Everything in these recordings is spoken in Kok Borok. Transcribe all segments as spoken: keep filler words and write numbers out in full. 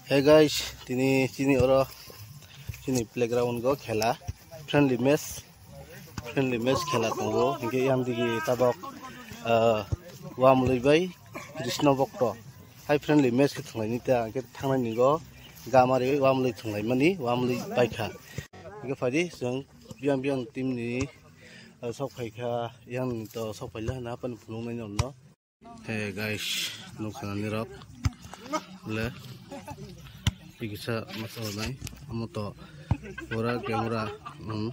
Hey guys, tini chini oro chini playground go khela, friendly match, friendly match khela tongo. Hinkhe yang digi tabok, ah, Wamlwi bai Krishna Bokto hai friendly match khe thwnglaini ta, hinkhe thangnani go gamari Wamlwi thwnglaimani, Wamlwi baikha. Hinkhe phaidi chwng biyang biyang team ni, ah, sok phaikha, yang to sok phaila hwnwi aphano phunuknai norno. Hey guys, nukha nani rok le tikisa masa nai amo to pura camera, hmm.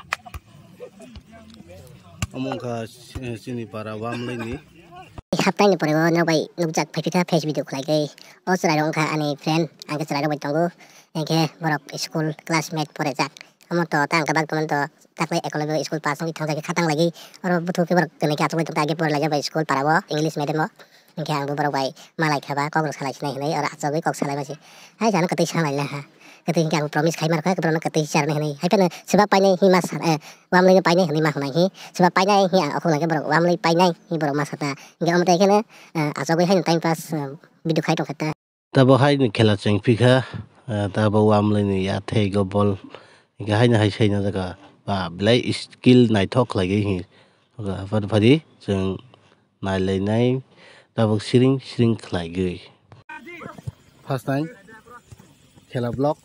Amo wngkha, eh, chini para Wamlwi ni. Haptai ni pore o norok bai nukjak phaiphi kha face video khlai gwi. O chwrai rok wngkha ani friend, ang khe chwrai rok bai tongo. Hinkhe borok school classmate porejak. Amo to ta ang khe bak tongmani to. Taklai ekologyo school pass wngwi thangjakhe khatang lagwi oro bwthuk khe borok kwnwi khe achugwi tongkha age porilaijak bai school parao English medium o. Hinkhe ang bo borok bai malai kha ba kok rok salai sinai hinwi oro achugwi kok salai masi. Hai jano kwtwi sanglai laha. Kwtwi hinkhe ang promise khai mankha borokno kwtwi charwni hinwi. Hai phano swbak painai hi ma sa, eh, Wamlwino painai hinwi ma hwnai hi. Swbak painai hi ang okhok lagwi borok Wamlwi painai hi borok ma sata. Hinkhe omo tei kheno, eh, achugwi haino time pass, eh, video khai tongkha ta. Tabok hai ni khela chengphi kha, ah, tabok Wamlwi ni yathai go bol. Hinkhe haino hai sai na jaga ba belai skill naithok khlai gwi hi. Phadi phadi chwng nai lai nai tabok siring siring khlai gwi. First time khela block.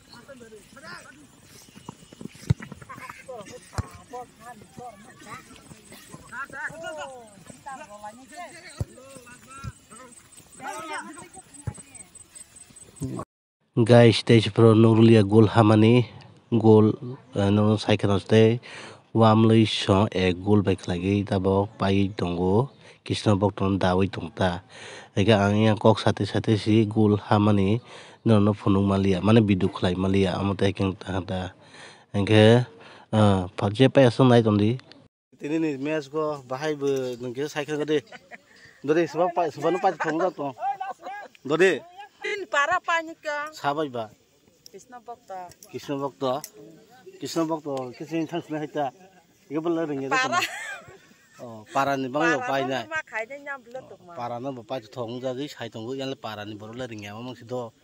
Guys, tei se phoro nukliya goal hamani, goal, eh, nono sai kheno tei Wamlwi song ek goal bai khlai gwi tabok paiwi tongo, Krishna Boktono dawi tong ta. Hinkhe ang yang kok sate sate si goal hamani norokno phunuk manliya, mane video khlai manliya, amo tei khe ta ta. Hinkhe, eh, je pai aswk nai tongdi. Tini ni match go bahai bo nwng khe sai khe de. Dori, swbak pai, swbak no pai thong da to. Dori. Tin para pani ka. Sabai ba. Krishna Bhakta. Krishna Bhakta. Krishna Bhakta khe sini thang sini hai ta. Iga bela ringe da. Para. Oh, para ni bang yo pai nai. Ma khai de nyam bela to ma. Para no bo pai thong da di sai tongo yang le para ni boro le ringe ma mang si do.